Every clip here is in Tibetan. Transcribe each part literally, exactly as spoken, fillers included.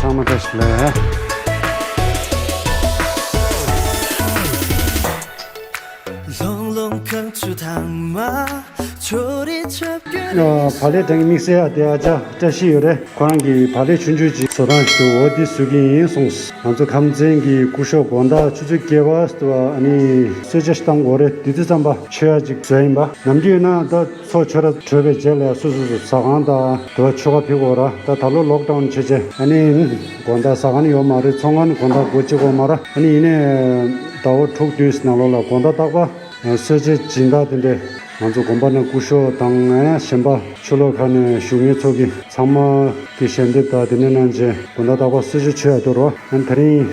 ཚང་མ་བཀྲ་ཤིས་བདེ་ལེགས། ཨ། བག་ལེབ་དང་དམིགས་བསལ་ཡ་དེ་ཨ་ཅག་བཀྲ་ཤིས་ཡོད་རེད། ཁོ་རང་གིས་བག་ལེབ་ཆུང་ཆུང་ཅིག་བཟོ་སྟངས་ཤིག་འདུག་འོ་དེ་བཟོ་གི་ཡིན་གསུངས། ང་ཚོ་ཁམས་ཚན་གྱི་སྐུ་ཞབས་དགོང་དག་ཆུ་ཚོད་བརྒྱད་པ་ཙམ་ཨ་ནི་གསོལ་ཇ་ཞིག་བཏང་དགོས་རེད། དེ་དུས་ཙམ་པ་མཆོད་ཡ་ཅིག་བཟོས་ཡིན་པ། ནམ་རྒྱུན་ཡིན་ན་ད་ཚོགས་མཆོད་ར་གྲོལ་བའི་རྗེས་ལ་སོ་སོ་སོ་ཟ་ཁང་དང་དེ་བ་མཆོད་ཁ་ཕུལ་དགོས་ར། ད་ད་ལོ་ལོག་ཌའུན་བྱས་བྱས་ཨ་ནི་དགོང་དག་ཟ་ཁང་ཡོད་མ་རེད། ཚོང་ཁང་དགོང་དག་སྒོ་ཕྱེ་དགོས་མ་ར། ཨ་ནི་ཡིན་ནའི་ཟླ་བ་དྲུག་བདུན་ནང་ལོགས་ལ་དགོང་དག་རྟག་པར་གསོལ་ཇ་སྦྱིན་བདག་དེ་འདྲས་ང་ཚོ་དགོན་པ་ནས་སྐུ་ཞབས་དང་གཞན་པ་ཕྱི་ལོགས་ཁག་ནས་བཞུགས་མཁན་ཚོ་གི་ཚང་མ་གི་ཞལ་འདེབས་དང་དེ་ནས་གནང་བྱས་དགོང་དག་རྟག་པར་གསོལ་ཇ་མཆོད་ཡ་འདུག་རོ། ཨ་ནི་དེ་རིང་ང་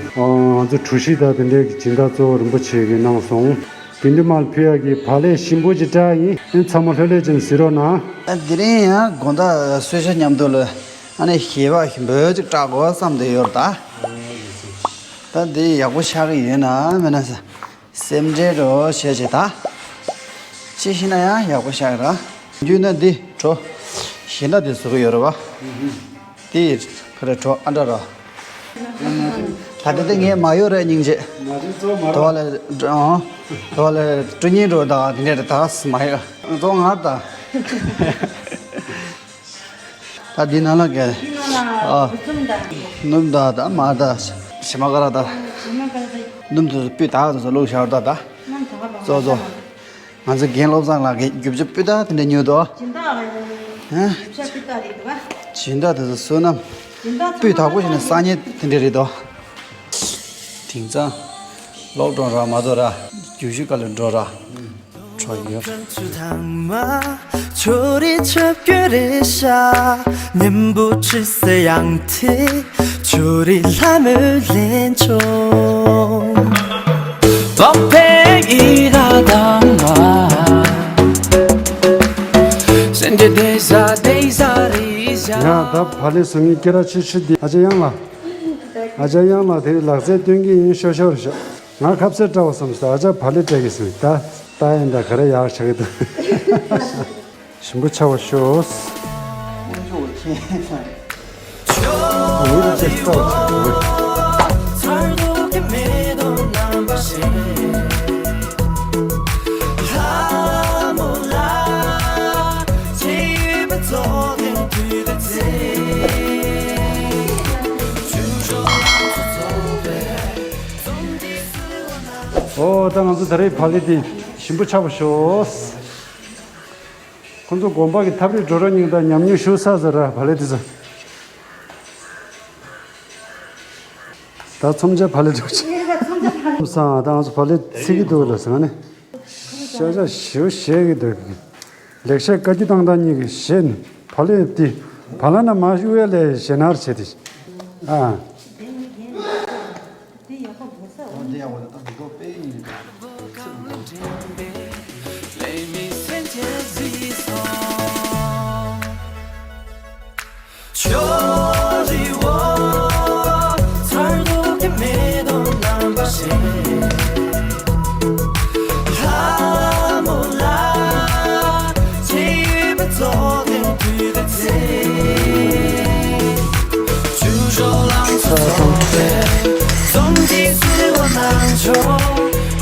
ཚོ་གྲུ་བཞི་དང་དེ་འདྲས་ཀྱི་སྦྱིན་བདག་གཙོ་བོ་རིན་པོ་ཆེ་གིས་གནང་སོང་། དགེ་འདུན་མར་ཕུལ་ཡག་གི་བག་ལེབ་ཞིམ་པོ་ཅིག་བསྲེགས་ཡིན། ཨེ་ཚང་མ་ལྷོད་ལྷོད་ཅིག་གཟིགས་རོགས་གནང་། ཨ་དེ་རིང་ཡང་དགོང་དག་གསོལ་ཇ་མཉམ་དུ་ལ་ཨ་ནི་ཞལ་པར་ཞིམ་པོ་ཅིག་བསྲེག་དགོས་བསམ་བསྡད་ཡོད་རེད་ད། ད་འདི་ཡག་པོ་ཆགས་ཀྱི་ཡོད་ན་མེད་ན་ཟེར། སེམས་ཁྲལ་རོ་བྱས་བྱས་ད། ཅི་ཤེས་ན་ཡང་ཡག་པོ་ཆགས་ཀྱི་རེད། རྒྱུ་ན་འདི་བྲོ། གཞན་དག་འདི་བཟོ་གི་ཡོད་རེད་བ། དེ་ཕ་རེ་བྲོ་ཨ་འདྲ་ར། ད་ལྟ་དེ་ངས་མ་ཡོད་རེད་སྙིང་རྗེ། དོ་ལ་ཨང་། དོ་ལ་སྤྲུལ་སྙིང་འགྲོ་ད་དེ་འདྲ་ད་མ་ཡོད། ཙོ་ང་ད། ད་འདི་ནང་ལ་གས། འདི་ནང་ལ་ཨ། འབུ་ཚོམ་དང་། སྣུམ་དང་ད་མར་དང་། ཞི་མ་ཀ་ར་དང་། ཞི་མ་ཀ་ར་དང་། སྣུམ་དུ་སྤུས་དག་ཏུ་བླུགས་བཞག་ད་ད། སྣུམ་དག་པ་གཙོ་གཙོ། ང་ཚོ་རྒན་བློ་བཟང་ལགས་ཀྱིས་རྒྱུ་ཆ་སྤུས་དག་དེ་འདྲ་ཉོས་འདུག་སྦྱིན་བདག་ཧ། རྒྱུ་ཆ་སྤུས་དག་རེད་འདུག་ག་སྦྱིན་བདག་དེ་ཚོ་བསོད་ནམས། སྦྱིན་བདག་སྤུས་དག་པོ་ཞིག་ནས་བསགས་མཁན་དེ་འདྲ་རེད་འདུག་དེང་སང་ལོག་ཌའུན་ར་མ་གཏོགས་ར་རྒྱུ་ཆ་ག་ལེར་འགྲོ་ར་འགྲོ་ཡོད། ཡང་ད་བག་ལེབ་བཟོ་མཁན་སྐད་གྲགས་ཆེ་ཤོས་འདི་ཨ་ཅག་གཡང་ལགས། ཨ་ཅག་གཡང་ལགས་དེ་ལག་རྩལ་སྟོན་གྱི་ཡིན་ཤོར་ཤོར་ཤོག་ང་ཁ་ཟས་སྤྲད་པ་བསམ་སོང་། ཨ་ཅག་བག་ལེབ་སྤྲད་ཀྱི་སོང་། ད་ལྟ་ཡིན་ད་ག་རེ་ཡག་ཆགས་ཀྱི་འདུག་ཞིམ་པོ་ཆགས་པ་ཤོག་ཨོ་ད་ང་ཚོ་ད་རེས་བག་ལེབ་དེ་ཞིམ་པོ་ཆགས་པ་ཤོག་ཁོང་ཚོ་དགོན་པ་གི་ཐབ་རིག་འགྲོ་རོགས་གཉིས་དང་ཉམས་མྱོང་ཞུ་ས་ཟེར་ར་བག་ལེབ་དེ་ཚོ། ད་ཚོམ་ཆ་བག་ལེབ་འགྲོ་ཆེ། ངས་ད་ཚོམ་ཆ་བག་ལེབ། བསམ་ད་ང་ཚོ་བག་ལེབ་ཚིག་གི་འདུག་ལ་ཟེར་ང་ནི། ཤ་ཤ་ཞེ་པོ་བཞེས་ཀྱི་འདུག་ལེགས་བཤད་བཀའ་བརྒྱུད་བཏང་དང་གཉིས་ཀྱི་བཞེས་ནས་བག་ལེབ་དེ་བ་ལ་ན་མ་ཞུ་བས་ལས་བཞེས་ནར་བྱེད་དེ། ཨ། འདི་ཡག་པོ་འདུག་ས། འོ་འདི་ཡག་པོ་འདུག་ད་འདི་ཏོག་དཔེ་ཡིན།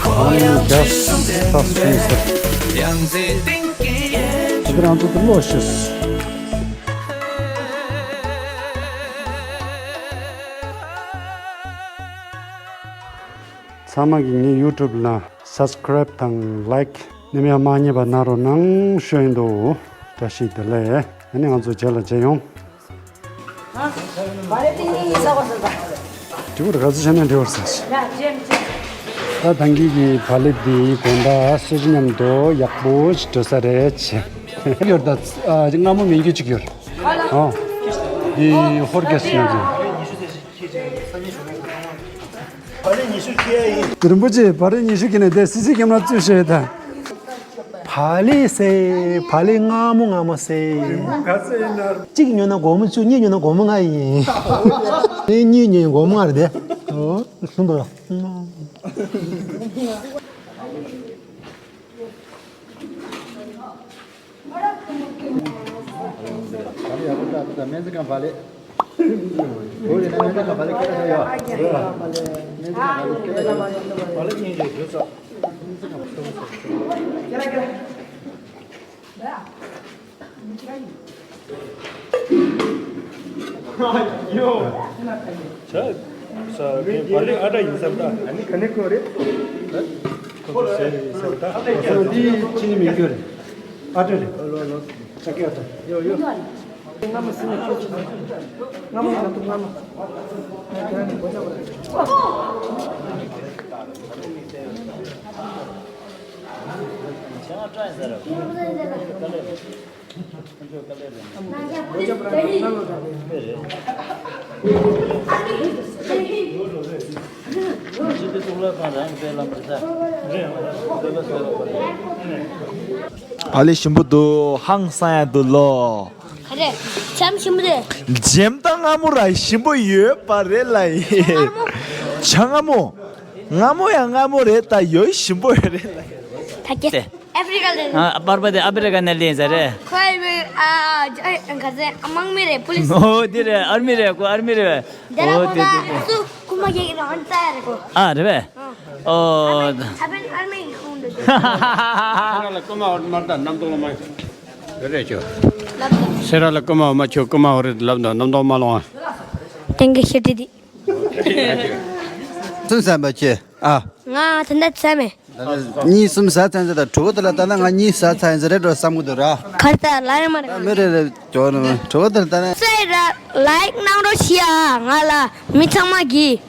ཁོ་ཡང་རྒྱབ་ས་སུ་ཡིན་ས། དེ་རང་ཚོ་དུ་བློ་ཤེས། ཚང་མ་གིས་ངའི་ཡུ་ཊུབ་ལ་སབ་སི་ཀ་རེབ་དང་ལའིཀ་ནམ་ཡང་མ་བསྙེལ་བ་གནང་རོགས་གནང་ཞུ་ཡིན་འདུག་བཀྲ་ཤིས་བདེ་ལེགས། ཨ་ནི་ང་ཚོ་རྗེས་ལ་མཇལ་ཡོང་། བ་རེ་ཏིང་ངེ་ཡིན་ས་བ་ཟེར་བ། དེ་བར་ག་ཚོད་བྱས་ན་འགྲིག་བར་ཟེར། ཡ་རྗེས་མི་རྗེས། ད་ཐང་གི་གི་བག་ལེབ་འདི་དགོང་དག་གསོལ་ཇ་མཉམ་དུ་ཡག་པོ་ཞིག་འགྲོ་ས་རེད་ཆེ། ཡོད་ད། ཨ་མངར་མོ་མིན་རྒྱུ་ཅིག་ཡོད། ཨ་འདི་ཧོར་གྱི་སོ་ཡོད་ཀྱི། རིན་པོ་ཆེ་བག་ལེབ་ཉི་ཤུ་ཁྱེར་ནས་དེ་སི་སི་ཀེམ་ར་བཙུགས་བཞག་ད། བག་ལེབ་ཟེར། བག་ལེབ་མངར་མོ་མངར་མོ་ཟེར། ག་ཚོད་ཡིན་ན། གཅིག་ཉོས་ན་སྒོར་མོ་བཅུ། གཉིས་ཉོས་ན་སྒོར་མོ་ལྔ་ཡིན། ངས་གཉིས་ཉོས་སྒོར་མོ་ལྔ་རེད་དེ། ཨོ། གསུམ་དང་། བག་ལེབ་ཡག་པོ་ད་ད་སྨན་རྩིས་ཁང་བག་ལེབ། ཡོ། ཆ། ས་གའི་བ་ལི་ཨ་ཏྲ་ཡིན་བསམ་ད། ཨ་ནི་ག་ནས་གོ་རེད། ཁོ་ཚོ་ཟེར་བསམ་ད། ཁོ་ཚོ་འདི་ཅི་ནས་མི་འགྱུར་རེད། ཨ་ཏྲ་རེད། ཨ་ལོ་ཨ་ལོ། ཆ་གའི་ཨ་ཏྲ། ཡོ་ཡོ། ཨ་ལེ་ཞིམ་པོ་འདུག་ཧང་སང་ཡ་འདུག་ལོ། ག་རེ། ཆམ་ཞིམ་པོ་རེད། འཇེམ་ཏང་མངར་མོ་ར་ཞིམ་པོ་ཡོད་པ་རེད་ལ་ཡིན། ཆ་མངར་མོ། མངར་མོ་ཡང་མངར་མོ་རེད་ད་ཡོད་ཞིམ་པོ་ཡོད་རེད་ལ་ཡིན། ད་ཀྱེ། ཨ་ཧྥི་རི་ཀ་ལ། ཨ་པར་པ་དེ་ཨ་ཧྥི་རི་ཀ་ནས་སླེབས་ས་རེད། ཁོ་ཨ་ཨ་ག་ཟེ་དམག་མི་རེད། པུ་ལིས། ཨོ་དེ་རེད། ཨར་མི་རེད། ཁོ་ཨར་མི་རེད། དེ་ལ་ཨོ་ཁོ་དེ་དེ་ད་དེ། སུ་རྐུ་མ་རྒྱག་གི་རང་ཨ་ནི་ཙ་ཡ་རེད་ཁོ། ཨ་རེད་པས། ཨོ། ད་པན་ཨར་མི་གི་ཁོང་དུ། སེ་ར་ལ་རྐུ་མ་འོར་མར་དང་རྣམ་རྟོག་ལ་མ། རེད་ཆོ། སེ་ར་ལ་རྐུ་མ་འོར་མ་ཆོ་རྐུ་མ་འོར་རེད་ལབ་དང་རྣམ་རྟོག་མ་ལོང་ཨ། ཏེང་གི་ཤེ་ཏི་དི། སུམ་ས་མ་ཆེ་ཨ། ང་ད་ལྟ་ཚ་མེད། གཉིས་གསུམ་ཟ་ཚན་ཟེར་ད་གྲོགས་དེ་ལ་ལྟ་ན་ང་གཉིས་ཟ་ཚན་ཟེར་རེད་འགྲོ་བསམ་གི་འདུག་ར། གར་ད་ལ་ཡང་མ་རེད། མི་རེ་རེ་ཇོ་ནི་གྲོགས་དེ་ལ་ལྟ་ན། ཚེ་ར་ལའིག་གནང་རོགས་ཞུ་ཨ། ང་ལ་མི་ཚང་མ་གིས།